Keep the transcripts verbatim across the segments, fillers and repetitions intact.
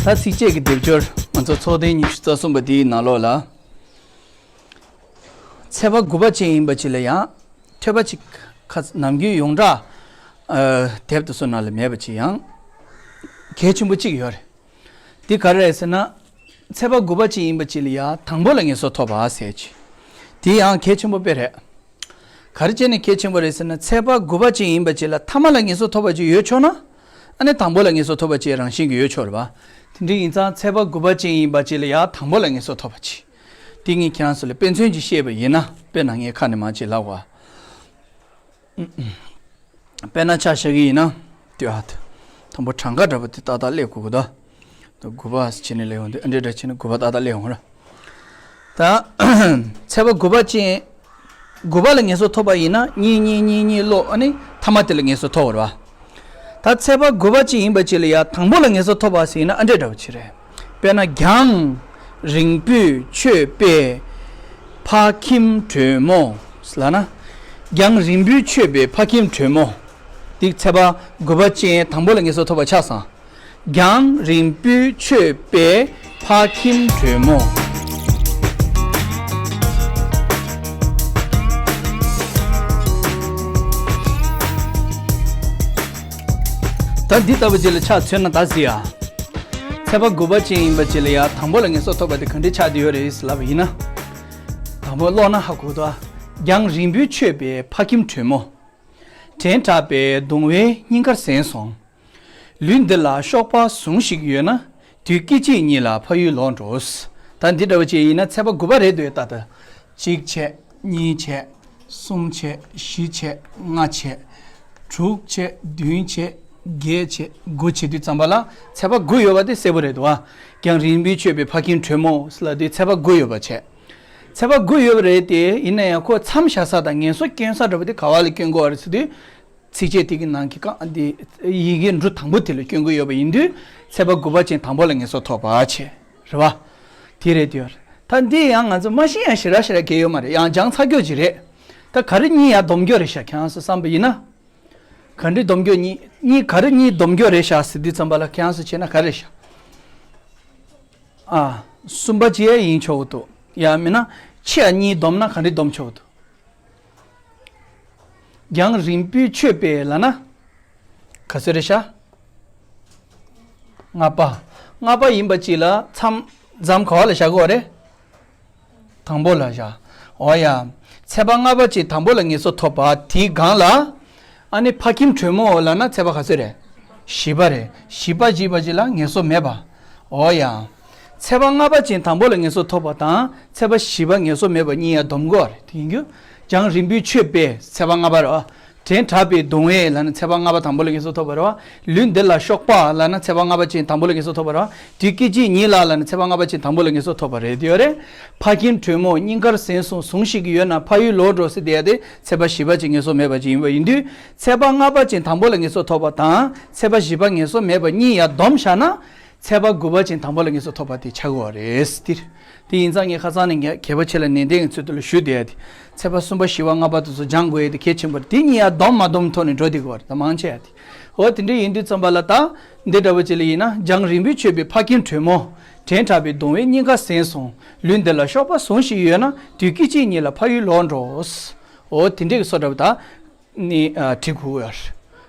ད་ཚིགས་བཅད་ཀྱི་སྡེབ་སྦྱོར་ང་ཚོ་ཚོགས་ཐེངས་ཉི་ཤུ་རྩ་གསུམ་པ་འདིའི་ནང་ལོགས་ལ། ཚེས་པ་དགུ་པ་ཅན་ཡིན་པ་ཅིག་ལ་ཡང་ཐོས་པ་ཅིག་ཁ་ནམ་རྒྱུན་ཡོངས་གྲགས་ཨ་དེབ་དེ་ཚོ་ནང་ལ་མེད་པ་ཅིག་ཡང་གལ་ཆེན་པོ་གཅིག་ཡོད་རེད། འདི་ག་རེ་རེད་ཟེར་ན། ཚེས་པ་དགུ་པ་ཅན་ཡིན་པ་ཅིག་ལ་ཡང་དང་པོ་ལ་ངེས་སོ་ཐོབ་པ་ཟེར་ཅིག་དེ་ཡང་གལ་ཆེན་པོ་དཔེ་རེད། ག་རེ་བྱས་ནས་གལ་ཆེན་པོ་རེད་ཟེར་ན། ཚེས་པ་དགུ་པ་ཅན་ཡིན་པ་ཅིག་ལ་ཐ་མ་ལ་ངེས་སོ་ཐོབ་པ་ཅིག་ཡོད་ཆོག་ན། ཨ་ནི་དང་པོ་ལ་ངེས་སོ་ཐོབ་པ་ཅིག་རང་བཞིན་གྱིས་ཡོད་ཆོག་རེད་པ། དེ་འདྲ་ཡིན་ཙང་ཚེས་པ་དགུ་པ་ཅན་ཡིན་པ་ཅིག་ལ་ཡང་དང་པོ་ལ་ངེས་སོ་ཐོབ་པ་ཅིག་དེ་ངས་ཁྱེད་རང་ཚོ་ལ་དཔེ་མཚོན་ཅིག་བཤད་པ་ཡིན་ན། དཔེར་ན་ངས་ཁ་ནས་མར་ཅིག་ལབ་པ། དཔེར་ན་ཆ་བཞག་གི་ཡིན་ན། དེ་ཨ་དང་པོ་གྲངས་ཀ་འདྲ་པོ་དེ་ཏག་ཏག་སླེབས་དགོས་ཀྱི་འདུག་དགུ་པ་བྱས་ནས་སླེབས་ཡོང་དུས། ཨ་འདྲ་འདྲ་བྱས་ནས་དགུ་པ་ཏག་ཏག་སླེབས་ཡོང་ར། ད་ཚེས་པ་དགུ་པ་ཅན། དགུ་པ་ལ་ངེས་སོ་ཐོབ་པ་ཡིན་ན་གཉིས་གཉིས་གཉིས་གཉིས་ཀློག་ཨ་ནི་ཐ་མ་དེ་ལ་ངེས་སོ་ཐོབ་པ་རེད་པ། ད་ཚེས་པ་དགུ་པ་ཅན་ཡིན་པ་ཅིག་ལ་ཡང་དང་པོ་ལ་ངེས་སོ་ཐོབ་པ་ཟེར་ཡིན་ན་ཨ་འདྲ་འདྲ་པོ་ཅིག་རེད། དཔེར་ན། རྒྱང་རིང་པོས་ཆོད་པའི་ཕ་ཁྱིམ་དྲོན་མོ་ལབ་ན། རྒྱང་རིང་པོས་ཆོད་པའི་ཕ་ཁྱིམ་དྲོན་མོ། འདི་ཚེས་པ་དགུ་པ་ཅན་དང་པོ་ལ་ངེས་སོ་ཐོབ་པ་ཆགས་སོང་། རྒྱང་རིང་པོས་ཆོད་པའི་ཕ་ཁྱིམ་དྲོན་མོ། ད་འདི་ལྟ་བུ་ཅིག་ལ་ཆ་མཚོན་ན་ད་གཟིགས་ཨ། ཚེས་པ་དགུ་པ་ཅན་ཡིན་པ་ཅིག་ལ་ཡང་དང་པོ་ལ་ངེས་སོ་ཐོབ་པ་དེ་ག་འདྲ་ཆགས་བསྡད་ཡོད་རེད་ལབ་པ་ཡིན་ན། དང་པོ་ཀློག་ན་ཧ་གོ་འདུག་རྒྱང་རིང་པོས་ཆོད་པའི་ཕ་ཁྱིམ་དྲོན་མོ། བྲན་དྲགས་པའི་གདུང་བས་སྙིང་ཁར་ཟིན་སོང་། ལུས་འདི་ལ་གཤོག་པ་ཟུང་ཞིག་ཡོད་ན། དུས་སྐད་ཅིག་ཉིད་ལ་ཕ་ཡུལ་ལོག་འགྲོ། ད་འདི་འདྲ་བ་ཅིག་ཡིན་ན་ཚེས་པ་དགུ་པ་རེད་འདུག་ད་ལྟ། གཅིག་བྱས། གཉིས་བྱས། གསུམ་བྱས། བཞི་བྱས། ལྔ་བྱས། དྲུག་བྱས། བདུན་བྱས། བརྒྱད་བྱས། དགུ་བྱས་དུས་ཙམ་པ་ལ་ཚེས་པ་དགུ་ཡོད་པ་དེ་གསལ་པོ་རེད་འདུག་བ། རྒྱང་རིང་པོས་ཆོད་པའི་ཕ་ཁྱིམ་དྲོན་མོ་ལབ་དུས་ཚེས་པ་དགུ་ཡོད་པ་བྱས། ཚེས་པ་དགུ་ཡོད་པ་རེད་དེ། ཡིན་ན་ཡང་ཁོ་མཚམས་བཞག་ས་དང་ངན་སོ་སྐྱོན་ས་འདྲ་པོ་དེ་ག་བ་ལ་སྐྱོན་དགོས་པ་རེད་ཟེར་དུས། ཚིགས་བཅད་དེ་གི་ནང་གི་རྐང་འདི་ཡི་གེ་འབྲུ་དང་པོ་དེ་ལ་སྐྱོན་གྱི་ཡོད་པ་ཡིན་དུས། ཚེས་པ་དགུ་པ་ཅན་དང་པོ་ལ་ངེས་སོ་ཐོབ་པ་བྱས། རེད་བ། དེ་རེད་དེ། ད་འདི་ཡང་ང་ཚོ་མ་ཤེས་ཡང་ཞེ་དྲག་ཞེ་དྲག་གལ་ཡོད་མ་རེད། ཡང་སྦྱངས་ཚར་རྒྱུ་ཅིག་རེད། ད་ག་རེ་གཉིས་ཡར་སྡོམ་རྒྱུ་རེད་ཤག་ཁྱེད་རང་ཚོ་བསམ་པ་ཡིན་ན། ག་འདྲ་སྡོམ་རྒྱུ། གཉིས་གཉིས་ག་རེ་གཉིས་སྡོམ་རྒྱུ་རེད་ཤག་ཟེར་དུས་ཙམ་པ་ལ་ཁྱེད་རང་ཚོ་བྱས་ན་ག་རེ་ཤག་ཨ། གསུམ་པ་ཅིག་ཡིན་ཆོག་གི་འདུག་ཡང་མིན་ན་ཕྱི་ཡ་གཉིས་སྡོམ་ན་ག་འདྲ་སྡོམ་ཆོག་གི་འདུག་རྒྱང་རིང་པོས་ཆོད་པའི་ལབ་ན། ག་ཚོད་རེད་ཤག་ལྔ་པ། ལྔ་པ་ཡིན་པ་ཅིག་ལ་མཚམས་མཚམས་ག་བ་ལ་བཞག་དགོས་རེད། དང་པོ་ལ་བཞག་འོ་ཡ། ཚེས་པ་ལྔ་པ་ཅན་དང་པོ་ལ་ངེས་སོ་ཐོབ་པ་དེའི་སྒང་ལ། ཨ་ནི་ཕ་ཁྱིམ་དྲོན་མོ་ལབ་ན་ཚེས་པ་ག་ཚོད་རེད། བཞི་པ་རེད། བཞི་པ་བྱས་པ་ཅིག་ལ་ངེས་སོ་མེད་པ། འོ་ཡ། ཚེས་པ་ལྔ་པ་ཅན་དང་པོ་ལ་ངེས་སོ་ཐོབ་པ་དང་ཚེས་པ་བཞི་པ་ངེས་སོ་མེད་པ་གཉིས་ཡར་སྡོམ་དགོས་རེད། དེ་ཡིན་རྒྱུ། རྒྱང་རིང་པོས་ཆོད་པའི་ཚེས་པ་ལྔ་པ་རེད་བ། བྲན་དྲགས་པའི་གདུང་བས་ལབ་ན་ཚེས་པ་ལྔ་པ་དང་པོ་ལ་ངེས་སོ་ཐོབ་པ་རེད་བ། ལུས་འདི་ལ་གཤོག་པ་ལབ་ན་ཚེས་པ་ལྔ་པ་ཅན་དང་པོ་ལ་ངེས་སོ་ཐོབ་པ་རེད་བ། དུས་སྐད་ཅིག་ཉིད་ལ་ལབ་ན་ཚེས་པ་ལྔ་པ་ཅན་དང་པོ་ལ་ངེས་སོ་ཐོབ་པ་རེད་དེ་ཡོད་རེད། ཕ་ཁྱིམ་དྲོན་མོ་སྙིང་ཁར་ཟིན་སོང་ཟུངས་ཤིག་ཡོད་ན་ཕ་ཡུལ་ལོག་འགྲོ་ཟེར་དེ་ཡ་དེ་ཚེས་པ་བཞི་པ་ཅན་ངེས་སོ་མེད་པ་ཅིག་ཡིན་པ་ཡིན་དུས། ཚེས་པ་ལྔ་པ་ཅན་དང་པོ་ལ་ངེས་སོ་ཐོབ་པ་དང་ཚེས་པ་བཞི་པ་ངེས་སོ་མེད་པ་གཉིས་ཡར་སྡོམ་བཞག་ན། ཚེས་པ་དགུ་པ་ཅན་དང་པོ་ལ་ངེས་སོ་ཐོབ་པ་དེ་ཆགས་ཀྱི་ཡོད་རེད་ཟེར། དེ་ཡིན་ཙང་ངས་ཁ་སང་ནས་ངས་གད་པ་ཆེ་ལ་ནན་ཏན་གྱི་ཚུལ་དུ་ལ་ཞུ་བསྡད་ཡ་དེ། ཚེས་པ་གསུམ་པ་བཞི་པ་ལྔ་པ་དེ་ཚོ་སྦྱང་དགོས་ཡ་དེ་གལ་ཆེན་པོ་རེད། དེ་གཉིས་ཡར་སྡོམ་མ་སྡོམ་ཐོག་ནས་འགྲོ་བསྡད་ཀྱི་ཡོད་རེད། ད་མང་ཆེ་བ་དེ། འོ་དེ་འདྲ་ཡིན་དུས་ཙམ་པ་ལ་ད། འདི་འདྲ་བོ་ཅིག་ལ་ཡིན་ན་རྒྱང་རིང་པོས་ཆོད་པའི་ཕ་ཁྱིམ་དྲོན་མོ། བྲན་དྲགས་པའི་གདུང་བས་སྙིང་ཁ་ཟིན་སོང་། ལུས་འདི་ལ་གཤོག་པ་ཟུངས་ཤིག་ཡོད་ན། དུས་སྐད་ཅིག་ཉིད་ལ་ཕ་ཡུལ་ལོག་འགྲོ། འོ་དེ་འདྲའི་བཟོ་འདྲ་བོ་ད། ནི་ཨ་བྲིས་དགོས་ཡོད་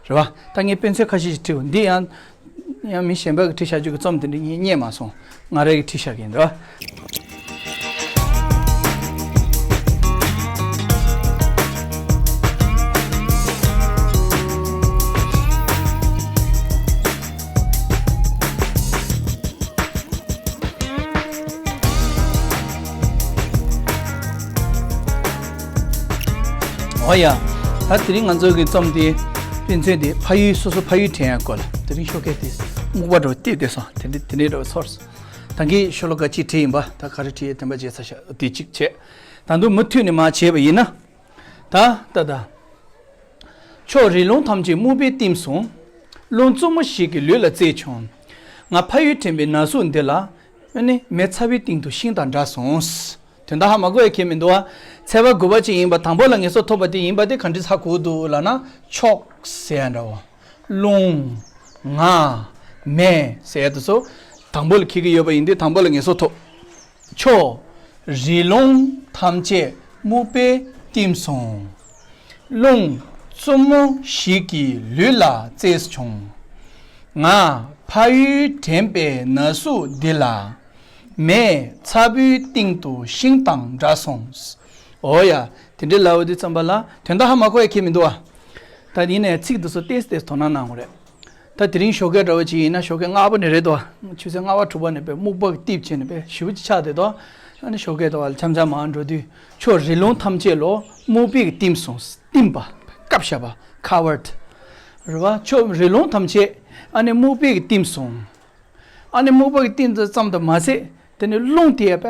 རེད་བ། ད་ངས་དཔེ་མཚོན་ཁ་ཤས་ཤིག་བྲིས། འདི་ཡང་ཡང་མི་གཞན་པ་གིས་བྲིས་བཞག་རྒྱུ་གི་རྩོམ་དེ་འདྲ་ངས་རྙེད་མ་སོང་། ང་རང་གིས་བྲིས་བཞག་གི་ཡིན་རེད་བ། འོ་ཡ། ད་དེ་རིང་ང་ཚོ་གི་རྩོམ་དེ། དཔེ་མཚོན་དེ་ཕ་ཡུལ། སོ་སོ་ཕ་ཡུལ་དྲན་ཡ་སྐོར་ལ། དེ་རིང་ཤོག་ཁ་དེ་སྨུག་པ་འདྲ་བོ་ཏིག་ཏིག་སོང་། དེ་འདྲ་དེ་འདྲ་འདྲ་བོ་ཚོར་སོང་། ད་གིན་ཤོ་ལོ་ཀ་གཅིག་བྲིས་ཡིན་པ། ད་ག་རེ་བྲིས་ཡོད་དེ་འབའ་བྱས་ཚར་ཤག་དེ་གཅིག་བྱས། ད་དུང་མུ་མཐུད་ནས་མར་བྱས་པ་ཡིན་ན། ད་ད་ད། ཕྱོགས་རི་ལུང་ཐམས་ཅད་སྨུག་པས་བསྟིམས་སོང་། རླུང་རྩུབ་མོ་ཞིག་གིས་ལུས་ལ་གཙེས་བྱུང་། ང་ཕ་ཡུལ་དྲན་པའི་ན་ཟུག་འདི་ལ། ཨ་ནི་མེ་ཚ་བའི་སྟེང་དུ་ཤིང་དང་འདྲ་སོང་། དོན་དག་ཧ་མ་གོ་ཡ་ཁྱེད་མི་འདུག་བ། ཚེས་པ་དགུ་པ་ཅན་ཡིན་པ། དང་པོ་ལ་ངེས་སོ་ཐོབ་པ་དེ་ཡིན་པ་དེ་ག་འདྲ་ཧ་གོ་འདུག་ལབ་ན། ཕྱོགས་ཟེར་ཡ་འདྲ་བོ། རླུང་། ང་། མེ་ཟེར་ཡ་དེ་ཚོ། དང་པོ་ལ་འཁྱེར་གྱི་ཡོད་པ་ཡིན་དུས་དང་པོ་ལ་ངེས་སོ་ཐོབ། ཕྱོགས་རི་ལུང་ཐམས་ཅད་སྨུག་པས་བསྟིམས་སོང་། རླུང་རྩུབ་མོ་ཞིག་གིས་ལུས་ལ་གཙེས་བྱུང་། ང་ཕ་ཡུལ་དྲན་པའི་ན་ཟུག་འདི་ལ། མེ་ཚ་པོའི་སྟེང་དུ་ཤིང་དང་འདྲ་སོང་། འོ་ཡ། དེ་འདྲའི་ལབ་པ་དུས་ཙམ་པ་ལ་དོན་དག་ཧ་མ་གོ་ཡ་ཁྱེད་མི་འདུག་ཨ། ད་ཡིན་ནའི་ཚིག་འདི་ཚོ་ཏེས་ཏེས་དོ་སྣང་གནང་དགོས་རེད། ད་དེ་རིང་ཞོགས་ཀས་འདྲ་བོ་ཅིག་ཡིན་ན་ཞོགས་ཀས་སྔ་པོ་ནས་རེད་དོ། ཆུ་ཚོད་ལྔ་པ་དྲུག་པ་ནས་པའི་སྨུག་པ་གི་རྟིབ་བྱས་ནས་པའི་ཞེ་པོ་ཅིག་ཆགས་བསྡད་དོ། ཨ་ནི་ཞོགས་ཀས་དོ་བ་ལ་འཆམ་འཆམ་མར་འགྲོ་དུས་ཕྱོགས་རི་ལུང་ཐམས་ཅད་ལོ་སྨུག་པས་བསྟིམས་སོང་། བསྟིམས་པ། བཀབ་བཞག་པ། ཁ་ཝར་ཌི། རེད་བ། ཕྱོགས་རི་ལུང་ཐམས་ཅད་ཨ་ནི་སྨུག་པས་བསྟིམས་སོང་། ཨ་ནི་སྨུག་པ་གིས་བསྟིམས་ཙམ་དུ་མ་ཟད། དེ་ནས་རླུང་དེ་ཡང་པ་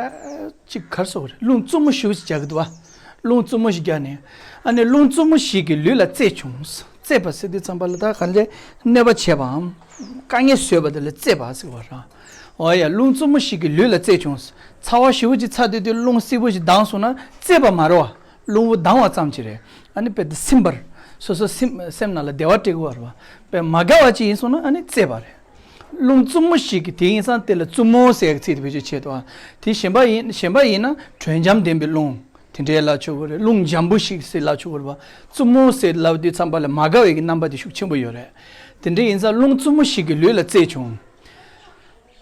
ཅིག་གར་སོང་རེད། རླུང་རྩུབ་མོ་ཞེ་པོ་ཞིག་རྒྱག་གི་འདུག་བ། རླུང་རྩུབ་མོ་ཞིག་རྒྱག་ནས། ཨ་ནི་རླུང་རྩུབ་མོ་ཞིག་གིས་ལུས་ལ་གཙེས་བྱུང་། གཙེས་པ་ཟེར་དུས་ཙམ་པ་ལ་ད་ག་ལས་གནོད་པ་བྱས་པའམ། དཀའ་ངལ་བཟོས་པ་དེ་ལ་གཙེས་པ་ཟེར་བ་རང་། འོ་ཡ། རླུང་རྩུབ་མོ་ཞིག་གིས་ལུས་ལ་གཙེས་བྱུང་། ཚ་བ་ཞེ་པོ་ཅིག་ཚ་དུས་དུས་རླུང་བསིལ་པོ་ཞིག་ལྡང་སོང་ན་གཙེས་པ་མ་རེད་བ། རླུང་བུ་ལྡང་བ་ཙམ་ཅིག་རེད། ཨ་ནི་དཔེ་དེ་སིམ་པར། སོ་སོ་སེམས་སེམས་ནང་ལ་བདེ་བ་སྤྲད་དགོས་པ་རེད་བ། དཔེ་མ་དགའ་བ་ཅིག་ཡིན་སོང་ན་ཨ་ནི་གཙེས་པ་རེད། རླུང་རྩུབ་མོ་ཞིག་གིས། དེ་ཡིན་ཙང་དེ་ལ་རྩུབ་མོ་ཟེར་ཡག་ཚིག་དེ་བེད་སྤྱོད་བྱེད་དོ། དེ་གཞན་པ་ཡིན། གཞན་པ་ཡིན་ན་དྲོད་འཇམ་ལྡན་པའི་རླུང་། དེ་འདྲའི་ལབ་ཆོག་གི་རེད། རླུང་འཇམ་པོ་ཞིག་ཟེར་ལབ་ཆོག་གི་རེད་བ། རྩུབ་མོ་ཟེར་ལབ་དུས་ཙམ་པ་ལ་མ་དགའ་བའི་གི་རྣམ་པ་དེ་ཤུགས་ཆེན་པོ་ཡོད་རེད། དེ་འདྲ་ཡིན་ཙང་རླུང་རྩུབ་མོ་ཞིག་གིས་ལུས་ལ་གཙེས་བྱུང་།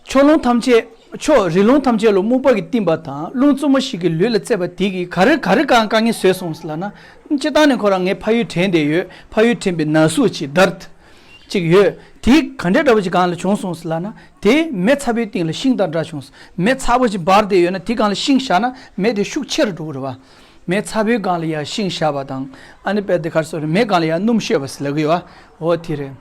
ཕྱོགས་ལུང་ཐམས་ཅད། ཕྱོགས་རི་ལུང་ཐམས་ཅད་ལོ་སྨུག་པ་གིས་བསྟིམས་པ་དང་རླུང་རྩུབ་མོ་ཞིག་གིས་ལུས་ལ་གཙེས་པ་དེ་གིས་ག་རེ་ག་རེ་གང་དཀའ་ངལ་བཟོས་སོང་ཟེར་ལབ་ན། སྤྱིར་བཏང་ནས་ཁོ་རང་ངའི་ཕ་ཡུལ་དྲན་བསྡད་ཡོད། ཕ་ཡུལ་དྲན་པའི་ན་ཟུག་ཅིག་དར་ཅིག་ཡོད། དེ་ག་འདྲ་འདྲ་བོ་ཅིག་སྒང་ལ་བྱུང་སོང་ཟེར་ལབ་ན། དེ་མེ་ཚ་པོའི་སྟེང་ལ་ཤིང་དང་འདྲ་བྱུང་། མེ་ཚ་པོ་ཅིག་འབར་བསྡད་ཡོད་ན་དེ་སྒང་ལ་ཤིང་བཞག་ན་མེ་དེ་ཤུགས་ཆེ་རུ་འགྲོ་གི་རེད་བ། མེ་ཚ་པོའི་སྒང་ལ་ཡ་ཤིང་བཞག་པ་དང་། ཨ་ནི་དཔེ་དེ་གར་སོ་རེད། མེ་སྒང་ལ་ཡ་སྣུམ་བཤོས་པ་ཟེར་ལབ་གི་ཡོད་བ། འོ་དེ་རེད།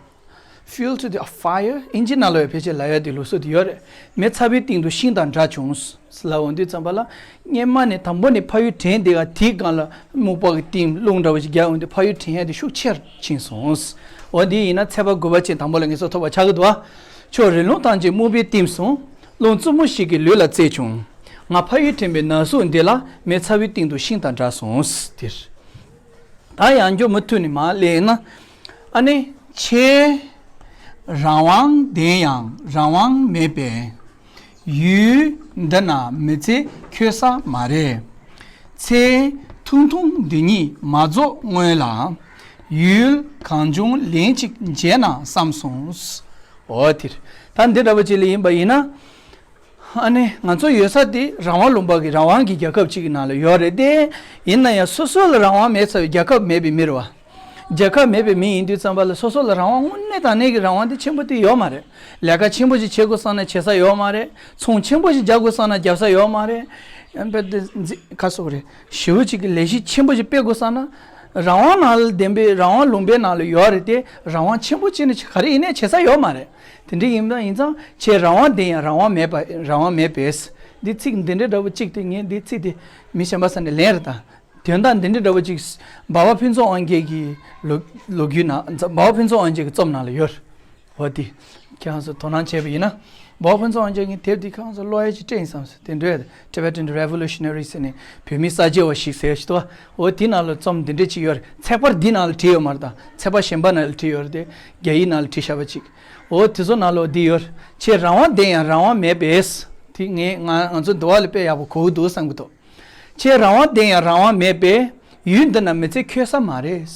Fuel to the fire. ཨིན་ཇི་ནང་ལ་ཡོད་ཕལ་ཆེར་ལབ་ཡ་དེ་ལུགས་སྲོལ་དེ་ཡོད་རེད། མེ་ཚ་པོའི་སྟེང་དུ་ཤིང་དང་འདྲ་བྱུང་། ལབ་འོང་དུས་ཙམ་པ་ལ། སྔན་མ་ནས་དང་པོ་ནས་ཕ་ཡུལ་དྲན་བསྡད་ཡ་དེའི་སྒང་ལ་སྨུག་པ་གིས་བསྟིམས། རླུང་འདྲ་བོ་ཞིག་རྒྱག་འོང་དུས་ཕ་ཡུལ་དྲན་ཡ་དེ་ཤུགས་ཆེར་ཕྱིན་སོང་། འོ་འདི་ཡིན་ན་ཚེག་བར་དགུ་པ་ཅན་དང་པོ་ལ་ངེས་སོ་ཐོབ་པ་ཆགས་ཀྱི་འདུག་བ། ཕྱོགས་རི་ལུང་ཐམས་ཅད་སྨུག་པས་བསྟིམས་སོང་། རླུང་རྩུབ་མོ་ཞིག་གིས་ལུས་ལ་གཙེས་བྱུང་། ང་ཕ་ཡུལ་དྲན་པའི་ན་ཟུག་འདི་ལ། མེ་ཚ་པོའི་སྟེང་དུ་ཤིང་དང་འདྲ་སོང་། འདིར། ད་ཡང་བསྐྱར་མུ་མཐུད་ནས་མར་སླེབས་ན། ཨ་ནི། ཁྱེད་རང་དབང་ལྡན་ཡང་རང་དབང་མེད་པས། ཡུལ་འདི་ན་མི་ཚེ་འཁྱོལ་ས་མ་རེད། ཚེ་ཐུང་ཐུང་འདི་ཉིད་མ་རྫོགས་སྔོན་ལ། ཡུལ་གང་བྱུང་ལན་གཅིག་མཇལ་ན་བསམ་སོང་། འོ་དེ་རེད། ད་འདི་འདྲ་བོ་ཅིག་ལ་ཡིན་པ་ཡིན་ན། ཨ་ནི་ང་ཚོ་ཡོད་ས་དེ་རང་དབང་ལུང་པ་གི་རང་དབང་གི་རྒྱལ་ཁབ་ཅིག་གི་ནང་ལ་ཡོད་རེད་དེ། ཡིན་ན་ཡང་སོ་སོ་ལ་རང་དབང་མེད་ཚར་བའི་རྒྱལ་ཁབ་མེད་པའི་མི་རེད་བ། རྒྱལ་ཁབ་མེད་པའི་མི་ཡིན་དུས་ཙམ་པ་ལ་སོ་སོ་ལ་རང་དབང་དངོས་གནས་དྲང་གནས་ཀྱི་རང་དབང་དེ་ཆེན་པོ་དེ་ཡོད་མ་རེད། ལས་ཀ་ཆེན་པོ་ཞིག་བྱེད་དགོས་བསམ་ན་བྱེད་ས་ཡོད་མ་རེད། ཚོང་ཆེན་པོ་ཞིག་རྒྱག་དགོས་བསམ་ན་རྒྱབ་ས་ཡོད་མ་རེད། ཨ་ནི་དཔེ་དེ་འཛི་ཁ་སོགས་རེད། ཞེ་པོ་ཅིག་གི་ལས་གཞི་ཆེན་པོ་ཞིག་སྤེལ་དགོས་བསམ་ན། རང་དབང་ནང་ལ་ལྡན་པའི་རང་དབང་ལུང་པའི་ནང་ལ་ཡོད་རེད་དེ། རང་དབང་ཆེན་པོ་བྱས་ནས་ག་རེ་ཡིན་ནའི་བྱེད་ས་ཡོད་མ་རེད། དེ་འདྲ་ཡིན་པ་ཡིན་ཙང་ཁྱེད་རང་དབང་ལྡན་ཡང་རང་དབང་མེད་པ། རང་དབང་མེད་པས། འདི་ཚིག་འདི་འདྲའི་འདྲ་བོ་གཅིག་དེ་ངས་འདི་ཚིག་དེ་མི་གཞན་པ་ས་ནས་ལེན་རེད་ད། དོན་དག་འདི་འདྲའི་འདྲ་བོ་གཅིག་འབའ་བ་ཕུན་ཚོགས་དབང་རྒྱལ་གྱི་ལོ་ལོ་རྒྱུས་ནང་། འབའ་བ་ཕུན་ཚོགས་དབང་རྒྱལ་གྱི་རྩོམ་ནང་ལ་ཡོད། འོ་དེ། ཁྱེད་རང་ཚོ་དོ་སྣང་བྱས་པ་ཡིན་ན། འབའ་བ་ཕུན་ཚོགས་དབང་རྒྱལ་གྱི་དེབ་འདི་ཁྱེད་རང་ཚོ་ཀློག་ཡ་ཅིག་སྤྲད་ཡིན་བསམ་སོང་། དེ་འདྲའི་Tibetan Revolutionary ཟེར་ནས་བོད་མི་གསར་བརྗེ་བ་ཞིག་ཟེར་ཡ་ཞིག་འདུག་འོ་དེ་ནང་ལ་རྩོམ་འདི་འདྲ་ཅིག་ཡོད་རེད། ཚེག་བར་འདི་ནང་ལ་བྲིས་ཡོད་མ་རེད་ད། ཚེག་བར་གཞན་པ་ནང་ལ་བྲིས་ཡོད་རེད་དེ། རྒྱ་ཡིག་ནང་ལ་བྲིས་བཞག་པ་ཅིག་འོ་དེ་ཚོ་ནང་ལ་འདི་ཡོད་རེད། ཁྱེད་རང་དབང་ལྡན་ཡང་རང་དབང་མེད་པས། དེ་ངས་ང་ང་ཚོ་འདི་བ་ལ་དཔེ་ཡག་པོ་གོ་གི་འདུག་བསམ་གྱི་འདུག་ཁྱེད་རང་དབང་ལྡན་ཡང་རང་དབང་མེད་པས། ཡུལ་འདི་ན་མི་ཚེ་འཁྱོལ་ས་མ་རེད།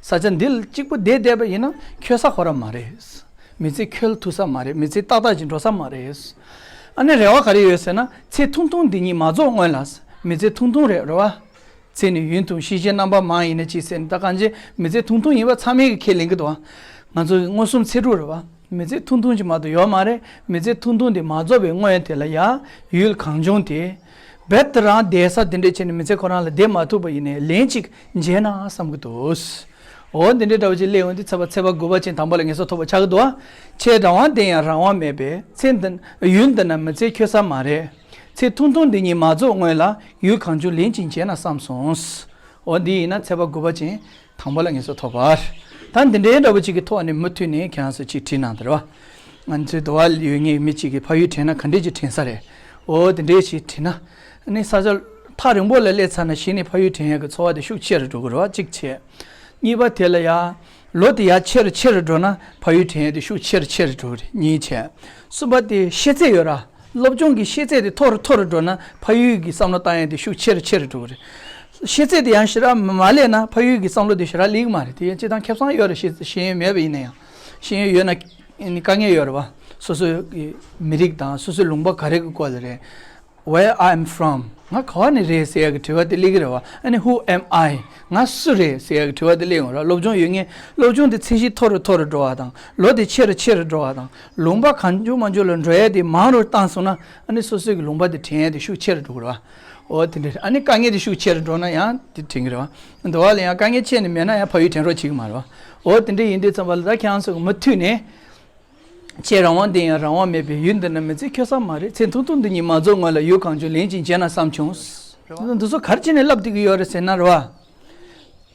ས་ཆ་འདི་ལ་གཅིག་པུ་བསྡད་བསྡད་པ་ཡིན་ན་འཁྱོལ་ས་ཁོ་རང་མ་རེད། མི་ཚེ་འཁྱོལ་ཐུབ་ས་མ་རེད། མི་ཚེ་ཏག་ཏག་ཅིག་འགྲོ་ས་མ་རེད། ཨ་ནི་རེ་བ་ག་རེ་ཡོད་ཟེར་ན། ཚེ་ཐུང་ཐུང་འདི་ཉིད་མ་རྫོགས་སྔོན་ལ། མི་ཚེ་ཐུང་ཐུང་རེད། རེད་བ། ཚེ་ནི་ཡུན་ཐུང་། ཤེས་བྱའི་རྣམ་པ་མང་། ཡིན་ན་ཅི་ཟེར་ན། ད་གང་ཅི་མི་ཚེ་ཐུང་ཐུང་ཡིན་པ་ཚང་མས་ཀྱི་ཁས་ལེན་གྱི་འདུག་ང་ཚོ་མངོན་སུམ་ཚེ་སྒྲུབ་རེད་བ། མི་ཚེ་ཐུང་ཐུང་ཅིག་མ་གཏོགས་ཡོད་མ་རེད། མི་ཚེ་ཐུང་ཐུང་དེ་མ་རྫོགས་པའི་སྔོན་དེ་ལ་ཡ། ཡུལ་གང་བྱུང་དེ། རྦད་དེ་རང་བསྡད་ས་དེ་འདྲས་བྱས་ནས་མི་ཚེ་ཁོ་རང་ལ་བསྡད་མ་ཐུབ་པ་ཡིན་ནའི་ལན་གཅིག་མཇལ་ན་བསམ་གྱི་འདུག་འོ་འདི་འདྲའི་འདྲ་བོ་ཅིག་སླེབས་འོང་དུས་ཚེག་བར་ཚེག་བར་དགུ་པ་ཅན་དང་པོ་ལ་ངེས་སོ་ཐོབ་པ་ཆགས་ཀྱི་འདུག་ཁྱེད་རང་དབང་ལྡན་ཡང་རང་དབང་མེད་པས། ཚེ་འདི་ཡུལ་འདི་ན་མི་ཚེ་འཁྱོལ་ས་མ་རེད། ཚེ་ཐུང་ཐུང་འདི་ཉིད་མ་རྫོགས་སྔོན་ལ། ཡུལ་གང་བྱུང་ལན་གཅིག་མཇལ་ན་བསམ་སོང་། འོ་འདི་ཡིན་ན་ཚེག་བར་དགུ་པ་ཅན་དང་པོ་ལ་ངེས་སོ་ཐོབ་པ། ད་འདི་འདྲའི་འདྲ་བོ་ཅིག་གི་ཐོག་ནས་མུ་མཐུད་ནས་ཁྱེད་རང་ཚོ་ཅིག་བྲིས་གནང་དེ་རེད་བ། ང་ཚོའི་འདི་བ་ཡོད་ངེས་མི་གཅིག་གིས་ཕ་ཡུལ་དྲན་ན་ག་འདྲས་ཅིག་དྲན་ས་རེད། འོ་དེ་འདྲས་ཞིག་བྲིས་ན། ཨ་ནི་ས་ཆ་ཐག་རིང་པོ་ལ་སླེབས་ཚར་ན་གཞི་ནས་ཕ་ཡུལ་དྲན་ཡག་གི་ཚོར་བ་དེ་ཤུགས་ཆེ་རུ་འགྲོ་གི་རེད་བ། གཅིག་བྱས། གཉིས་པ་དེ་ལ་ཡ། ལོ་དེ་ཡར་ཆེ་རུ་ཆེ་རུ་འགྲོ་ན་ཕ་ཡུལ་དྲན་ཡས་དེ་ཤུགས་ཆེ་རུ་ཆེ་རུ་འགྲོ་གི་རེད། གཉིས་བྱས། གསུམ་པ་དེ་ཤེས་ཚད་ཡོད་ར། སློབ་སྦྱོང་གི་ཤེས་ཚད་དེ་མཐོ་རུ་མཐོ་རུ་འགྲོ་ན་ཕ་ཡུལ་གྱི་བསམ་བློ་བཏང་ཡས་དེ་ཤུགས་ཆེ་རུ་ཆེ་རུ་འགྲོ་གི་རེད། ཤེས་ཚད་དེ་ཡང་ཞེ་དྲག་མ་སླེབས་ན་ཕ་ཡུལ་གྱི་བསམ་བློ་དེ་ཞེ་དྲག་སླེབས་ཀྱི་མ་རེད། དེ་ཡང་སྤྱིར་བཏང་ཁེ་བཟང་ཡོད་རེད། ཤེས་ཤེས་ཡོན་མེད་པ་ཡིན་ན་ཡང་། ཤེས་ཡོན་ཡོད་ན་དཀའ་ངལ་ཡོད་རེད་བ། སོ་སོའི་གི་མི་རིགས་དང་སོ་སོའི་ལུང་པ་ག་རེ་གི་སྐོར་ལ་རེད། Where I am from. ང་ག་བ་ནས་རེད་ཟེར་ཡག་གི་དྲི་བ་དེ་སླེབས་ཀྱི་རེད་བ། ཨ་ནི་Who am I? ང་སུ་རེད་ཟེར་ཡག་གི་དྲི་བ་དེ་སླེབས་ཡོང་ར། སློབ་སྦྱོང་ཡོད་མཁན་སློབ་སྦྱོང་དེ་ཚད་གཞི་མཐོ་རུ་མཐོ་རུ་འགྲོ་བ་དང་ལོ་དེ་ཆེ་རུ་ཆེ་རུ་འགྲོ་བ་དང་ལུང་པ་གང་བྱུང་མང་བྱུང་ལ་འགྲོ་ཡས་དེ་མང་རུ་བཏང་སོང་ན་ཨ་ནི་སོ་སོའི་གི་ལུང་པ་དེ་དྲན་ཡས་དེ་ཤུགས་ཆེ་རུ་འགྲོ་གི་རེད་བ། འོ་དེ་འདྲ་རེད། ཨ་ནི་དཀའ་ངལ་དེ་ཤུགས་ཆེ་རུ་འགྲོ་ན་ཡང་དེ་དྲན་གི་རེད་བ། འདི་བ་ལ་ཡང་དཀའ་ངལ་ཆེ་ནས་མེད་ན་ཡང་ཕ་ཡུལ་དྲན་རོགས་བྱེད་གི་མ་རེད་བ། འོ་དེ་འདྲ་ཡིན་དུས་ཙམ་པ་ལ་ད་ཁྱེད་རང་ཚོ་གི་མུ་མཐུད་ནས། ཁྱེད་རང་དབང་ལྡན་ཡང་རང་དབང་མེད་པའི་ཡུལ་འདི་ན་མི་ཚེ་འཁྱོལ་ས་མ་རེད། ཚེ་ཐུང་ཐུང་འདི་ཉིད་མ་རྫོགས་སྔོན་ལ་ཡུལ་གང་བྱུང་ལེན་ཅིང་བྱས་ན་བསམ་བྱུང་། འདི་ཚོ་ག་རེ་བྱས་ནས་ལབ་བསྡད་ཀྱི་ཡོད་རེད་ཟེར་ན་རེད་བ།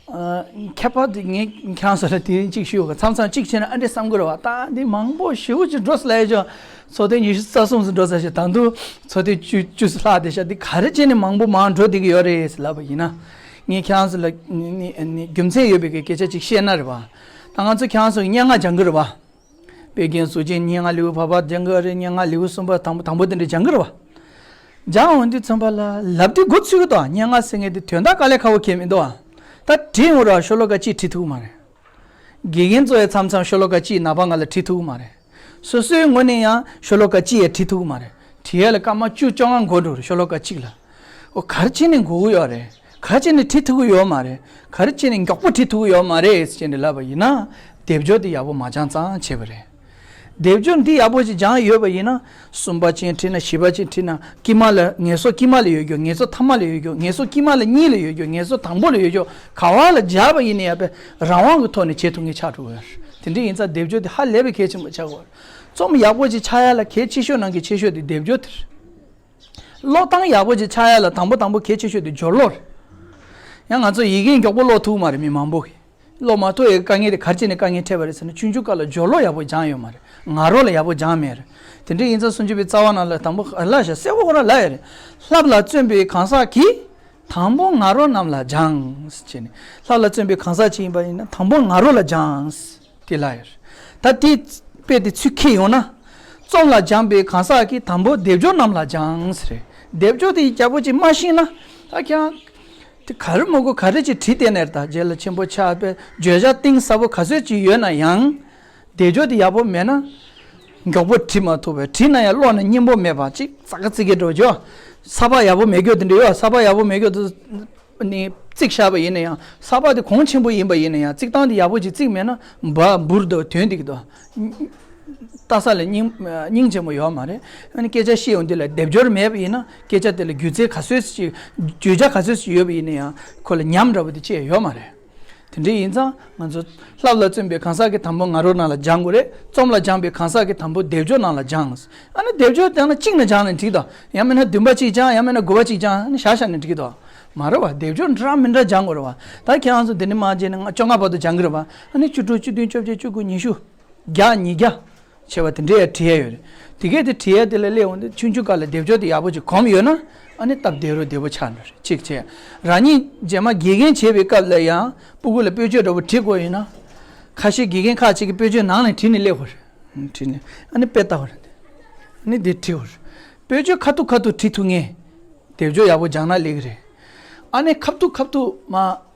ཨ། ཁྱད་པར་དུ་ངས་ཁྱེད་ཚོ་ལ་དེ་རིང་གཅིག་ཞུ་གི། མཚམས་མཚམས་གཅིག་བྱས་ན་ཨ་འདྲས་བསམ་གི་རེད་བ། ད་འདི་མང་པོ་ཞེ་པོ་ཅིག་འགྲོ་སོང་ལབ་ཡ་ཅིག་ཚོགས་ཐེངས་ཉི་ཤུ་རྩ་གསུམ་ཙམ་འགྲོ་ཚར་ཤག་ད་དུང་ཚོགས་ཐེངས་བཅུ་བཅུ་ཙམ་ལྷག་བསྡད་ཤག་འདི་ག་རེ་བྱས་ནས་མང་པོ་མང་འགྲོ་བསྡད་ཀྱི་ཡོད་རེད་ཟེར་ལབ་པ་ཡིན་ན། ངས་ཁྱེད་ཚོ་ལ་ནི་ནི་ནི་རྒྱུ་མཚན་ཡོད་པའི་སྐད་ཆ་ཅིག་བཤད་ན་རེད་བ། ད་ང་ཚོ་ཁྱེད་ཚོ་སྙན་ངག་སྦྱང་གི་རེད་བ། དཔེ་རྒྱན་གཟུགས་ཅན་སྙན་ངག་ལེའུ་བར་པ་སྦྱང་གི་རེད། སྙན་ངག་ལེའུ་གསུམ་པ་དང་པོ་དང་པོ་དེ་འདྲ་སྦྱང་གི་རེད་བ། སྦྱང་འོང་དུས་ཙམ་པ་ལ་ལབ་དུས་འགོ་ཚུགས་ཀྱི་འདུག་སྙན་ངག་ཟེར་མཁན་དེ་དོན་དག་དཀའ་ལས་ཁག་པོ་གང་ཡང་མི་འདུག་ད་བྲིས་འོང་ར་ཤོ་ལོ་ཀ་གཅིག་བྲིས་ཐུབ་ཀྱི་མ་རེད། དགེ་རྒན་ཚོ་ཡང་མཚམས་མཚམས་ཤོ་ལོ་ཀ་གཅིག་ནངས་པ་སྔ་ལ་བྲིས་ཐུབ་ཀྱི་མ་རེད། སོ་སོའི་ངོས་ནས་ཡང་ཤོ་ལོ་ཀ་གཅིག་ཡང་བྲིས་ཐུབ་ཀྱི་མ་རེད། བྲིས་ཡ་ལ་སྐར་མ་བཅུ་བཅོ་ལྔ་འགོར་འགྲོ་རེད་ཤོ་ལོ་ཀ་གཅིག་ལ། འོ་ག་རེ་བྱས་ནས་འགོར་གྱི་ཡོད་རེད། ག་རེ་བྱས་ནས་བྲིས་ཐུབ་ཀྱི་ཡོད་མ་རེད། ག་རེ་བྱས་ནས་མགྱོགས་པོ་བྲིས་ཐུབ་ཀྱི་ཡོད་མ་རེད་ཟེར་ནས་ལབ་པ་ཡིན་ན། སྡེབ་སྦྱོར་འདི་ཡག་པོ་མ་སྦྱངས་ཙང་བྱས་པ་རེད། སྡེབ་སྦྱོར་འདི་ཡག་པོ་ཞིག་སྦྱངས་ཡོད་པ་ཡིན་ན། གསུམ་པ་ཅན་བྲིས་ན་བཞི་པ་ཅན་བྲིས་ན་དཀྱིལ་མ་ལ་ངལ་གསོ་དཀྱིལ་མ་ལ་ཡོད་རྒྱུ། ངལ་གསོ་ཐ་མ་ལ་ཡོད་རྒྱུ། ངལ་གསོ་དཀྱིལ་མ་ལ་གཉིས་ལ་ཡོད་རྒྱུ། ངལ་གསོ་དང་པོ་ལ་ཡོད་རྒྱུ། ག་བ་ལ་སྦྱར་བ་ཡིན་ན་ཡང་དཔེ་རང་དབང་གི་ཐོག་ནས་བྱེད་ཐུབ་མཁན་ཆགས་འགྲོ་གི་ཡོད་རེད། དེ་འདྲ་ཡིན་ཙང་སྡེབ་སྦྱོར་དེ་ཧ་ལས་པའི་གལ་ཆེན་པོ་ཆགས་ཀྱི་ཡོད་རེད། རྩོམ་ཡག་པོ་ཅིག་ཆགས་ཡ་ལ་གལ་ཆེ་ཤོས་ནང་གི་ཆེ་ཤོས་དེ་སྡེབ་སྦྱོར་དེ་རེད། ཀློག་སྟངས་ཡག་པོ་ཅིག་ཆགས་ཡ་ལ་དང་པོ་དང་པོ་གལ་ཆེ་ཤོས་དེ་སྦྱོར་ཀློག་རེད། ཡང་ང་ཚོ་ཡི་གེ་མགྱོགས་པོ་ཀློག་ཐུབ་ཀྱི་མ་རེད། མི་མང་པོ་གིས། ཀློག་མ་ཐུབ་ཡ་གི་དཀའ་ངལ་དེ་ག་རེ་བྱས་ནས་དཀའ་ངལ་འཕྲད་པ་རེད་ཟེར་ན། ཆུང་ཆུང་སྐབས་ལ་སྦྱོར་ཀློག་ཡག་པོ་སྦྱངས་ཡོད་མ་རེད། ངག་རོལ་ལ་ཡག་པོ་སྦྱངས་མེད་རེད། དེ་འདྲ་ཡིན་ཙང་སུམ་ཅུ་པའི་རྩ་བ་ནང་ལ་དང་པོ་ལ་ཞེས་གསལ་པོ་ཁོ་རང་ལབ་ཡོད་རེད། བསླབ་ལ་བརྩོན་པའི་གང་ཟག་གིས། དང་པོ་ངག་རོལ་རྣམས་ལ་སྦྱངས། ཟེར་ནས། བསླབ་ལ་བརྩོན་པའི་གང་ཟག་ཅིག་ཡིན་པ་ཡིན་ན་དང་པོ་ངག་རོལ་ལ་སྦྱངས། དེ་ལ་ཡོད་རེད། ད་དེ་དཔེ་དེ་ཚུར་འཁྱེར་ཡོང་ན། རྩོམ་ལ་སྦྱངས་པའི་གང་ཟག་གིས་དང་པོ་སྡེབ་སྦྱོར་རྣམས་ལ་སྦྱངས་ཟེར་རེད། སྡེབ་སྦྱོར་དེ་ཡག་པོ་ཅིག་མ་ཤེས་ན། ད་ཁྱེད་རང་། དེ་ག་རེ་མ་དགོས་ག་རེ་ཅིག་བྲིས་བསྡད་ནས་ད་རྗེས་ལ་ཆེན་པོ་ཆགས་པའི་བརྗོད་བྱ་གཏིང་ཟབ་པོ་ག་ཚོད་ཅིག་ཡོད་ན་ཡང་། སྡེབ་སྦྱོར་དེ་ཡག་པོ་མེད་ན། མགྱོགས་པོ་བྲིས་མ་ཐུབ་པས་བྲིས་ན་ཡང་ཀློག་ན་སྙན་པོ་མེད་པ་ཅིག་ཙག་ག་ཙིག་གེ་འགྲོ་རྒྱུ། ས་པ་ཡག་པོ་མེད་རྒྱུ་དེ་འདྲ་ཡོད། ས་པ་ཡག་པོ་མེད་རྒྱུ་དེ། ནི་བརྩིགས་བཞག་པ་ཡིན་ན་ཡང་ས་པ་དེ་གོང་ཆེན་པོ་ཡིན་པ་ཡིན་ན་ཡང་བརྩིགས་སྟངས་དེ་ཡག་པོ་ཅིག་བརྩིགས་མེད་ན་འབའ་འབུར་དུ་དོན་འདི་གི་དོ། ལྟ་ས་ལ་སྙིང་སྙིང་རྗེ་མོ་ཡོད་མ་རེད། ཨ་ནི་སྐད་ཆ་བཤད་ཡོང་དུས་ལ་སྡེབ་སྦྱོར་མེད་པ་ཡིན་ན་སྐད་ཆ་དེ་ལ་སྒྱུ་རྩལ་ག་ཚོད་ཅིག་བརྗོད་བྱ་ག་ཚོད་ཅིག་ཡོད་པ་ཡིན་ན་ཡང་ཁོ་ལ་ཉམས་འདྲ་པོ་དེ་ཅི་ཡང་ཡོད་མ་རེད། དེ་འདྲ་ཡིན་ཙང་ང་ཚོ་བསླབ་ལ་བརྩོན་པའི་གང་ཟག་གིས་དང་པོ་ངག་རོལ་རྣམས་ལ་སྦྱང་དགོས་རེད། རྩོམ་ལ་སྦྱངས་པའི་གང་ཟག་གིས་དང་པོ་སྡེབ་སྦྱོར་རྣམས་ལ་སྦྱངས། ཨ་ནི་སྡེབ་སྦྱོར་སྦྱངས་ན་གཅིག་ནས་སྦྱངས་ནས་འགྲིག་དོ། ཡང་མིན་ན་བདུན་པ་གཅིག་སྦྱངས། ཡང་མིན་ན་དགུ་པ་གཅིག་སྦྱངས། ཨ་ནི་བཞག་བཞག་ནས་འགྲིག་དོ། མ་རེད་བ། སྡེབ་སྦྱོར་འདྲ་མི་འདྲ་སྦྱང་དགོས་རེད་བ། ད་ཁྱེད་རང་ཚོ་འདི་ནས་མར་བྱས་ནས་ང་བཅོ་ལྔ་བར་དུ་སྦྱང་གི་རེད་བ། ཨ་ནི་བཅུ་དྲུག་བཅུ་བདུན་བཅོ་བརྒྱད་བཅུ་དགུ་ཉི་ཤུ། བརྒྱ་ཉིས་བརྒྱ། བྱས་པ་དེ་འདྲ་ཡང་བྲིས་ཡ་ཡོད་རེད། དེ་གས་དེ་བྲིས་ཡ་དེ་ལ་སླེབས་འོང་དུས་ཆུང་ཆུང་སྐབས་ལ་སྡེབ་སྦྱོར་དེ་ཡག་པོ་ཅིག་གོམས་ཡོད་ན། ཨ་ནི་སྟབས་བདེ་རུ་བདེ་པོ་ཆགས་འགྲོ་རེད། གཅིག་བྱས། རང་ཉིད་རྗེས་མ་དགེ་རྒན་བྱེད་པའི་སྐབས་ལ་ཡང་སྤུ་གུ་ལ་དཔེ་བརྗོད་འདྲ་པོ་བྲིས་དགོས་ཡོད་ན། ཁ་ཤས་དགེ་རྒན་ཁག་ཅིག་གིས་དཔེ་བརྗོད་ནང་ནས་བྲིས་ནས་སླེབས་དགོས་རེད། བྲིས་ནས་ཨ་ནི་དཔེ་ལྟ་དགོས་རེད། ཨ་ནི་དེ་བྲིས་དགོས་རེད། དཔེ་བརྗོད་ཁ་ཐུག་ཁ་ཐུག་བྲིས་ཐུབ་མཁན། སྡེབ་སྦྱོར་ཡག་པོ་སྦྱངས་ན་སླེབས་ཀྱི་རེད། ཨ་ནི་ཁ་ཐུག་ཁ་ཐུག་མ།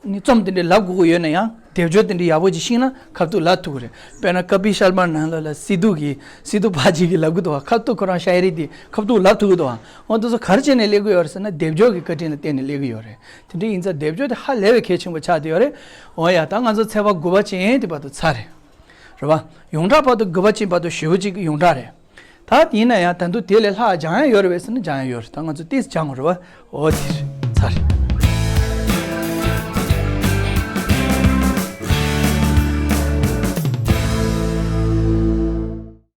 ནི་རྩོམ་དེ་འདྲའི་ལབ་དགོས་ཀྱི་ཡོད་ན་ཡང་སྡེབ་སྦྱོར་དེ་འདྲའི་ཡག་པོ་ཅིག་ཤེས་ན་ཁ་ཐུག་ལབ་ཐུབ་ཀྱི་རེད། དཔེར་ན་ཀ་པི་ཤལ་མ་ནང་ལོགས་ལ་སི་ཏུ་གི་སི་ཏུ་ཕ་ཅིག་གིས་ལབ་གི་འདུག་བ། ཁ་ཐུག་ཁོ་རང་ཤ་ཡི་རི་དེ་ཁ་ཐུག་ལབ་ཐུབ་ཀྱི་འདུག་བ། འོ་དེ་ཚོ་ག་རེ་བྱས་ནས་སླེབས་ཀྱི་ཡོད་རེད་ཟེར་ན་སྡེབ་སྦྱོར་གྱི་བཀའ་དྲིན་ལ་བརྟེན་ནས་སླེབས་ཀྱི་ཡོད་རེད། དེ་འདྲ་ཡིན་ཙང་སྡེབ་སྦྱོར་དེ་ཧ་ལས་པའི་གལ་ཆེན་པོ་ཆགས་བསྡད་ཡོད་རེད། འོ་ཡ་ད་ང་ཚོ་ཚེག་བར་དགུ་པ་ཅན་དེ་བར་དུ་ཚར་རེད། རེད་བ། ཡོངས་གྲགས་བར་དུ་དགུ་པ་ཅན་བར་དུ་ཞེ་པོ་ཅིག་ཡོངས་གྲགས་རེད། ད་ཡིན་ན་ཡང་ད་དུང་དེ་ལས་ལྷག་སྦྱང་ཡ་ཡོད་རེད་པས་ཟེར་ན་སྦྱང་ཡ་ཡོད་རེད། ད་ང་ཚོ་ཏོག་ཙམ་སྦྱང་དགོས་རེད་བ། འོ་དེ་རེད།